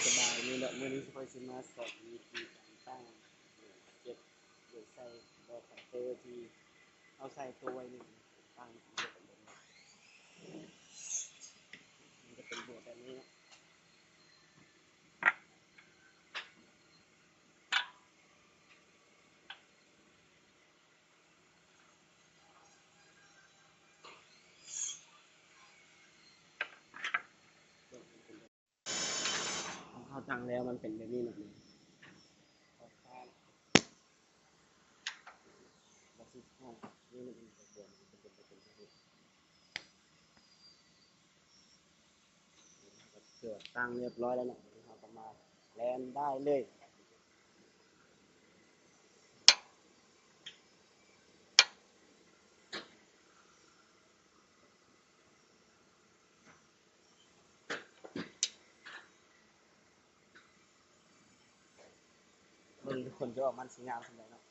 ສະບາຍດີເນາະ, ມື້ນີ້ຂ້ອຍຊິມາສອນວິທີການຕັ້ງເກັບໂດຍໃສ່ບອກເຕີທີ່ເຮົາໃສ່ໂຕໄວໜຶ່ງ ຕັ້ງເກັບແບບນີ້ ມັນຈະເປັນບວກແບບນີ້ເນາະ. ເຮົາຕັ້ງແລ້ວມັນເປັນແບບນີ້ເນາະ ນີ້ ເກືອບຕັ້ງຮຽບຮ້ອຍແລ້ວເນາະ, ເຮົາກໍມາແລ່ນໄດ້ເລີຍ. ເບິ່ງທຸກຄົນຈະອອກມັນຊິງາມສ່ຳໃດເນາະ.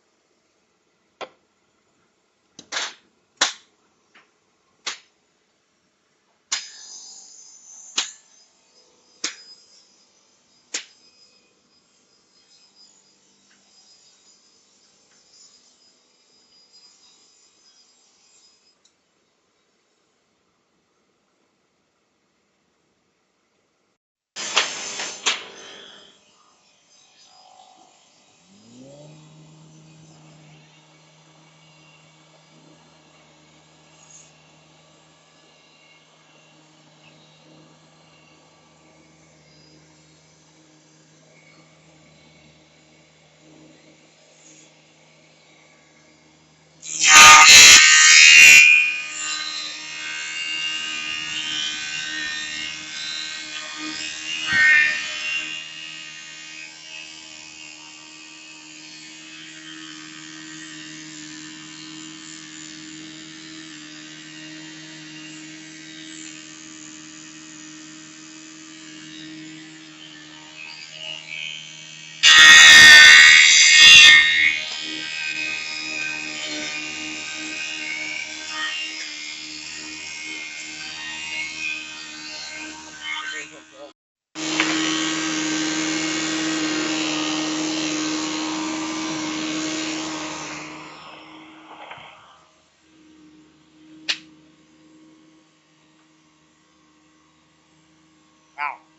ອ້າວ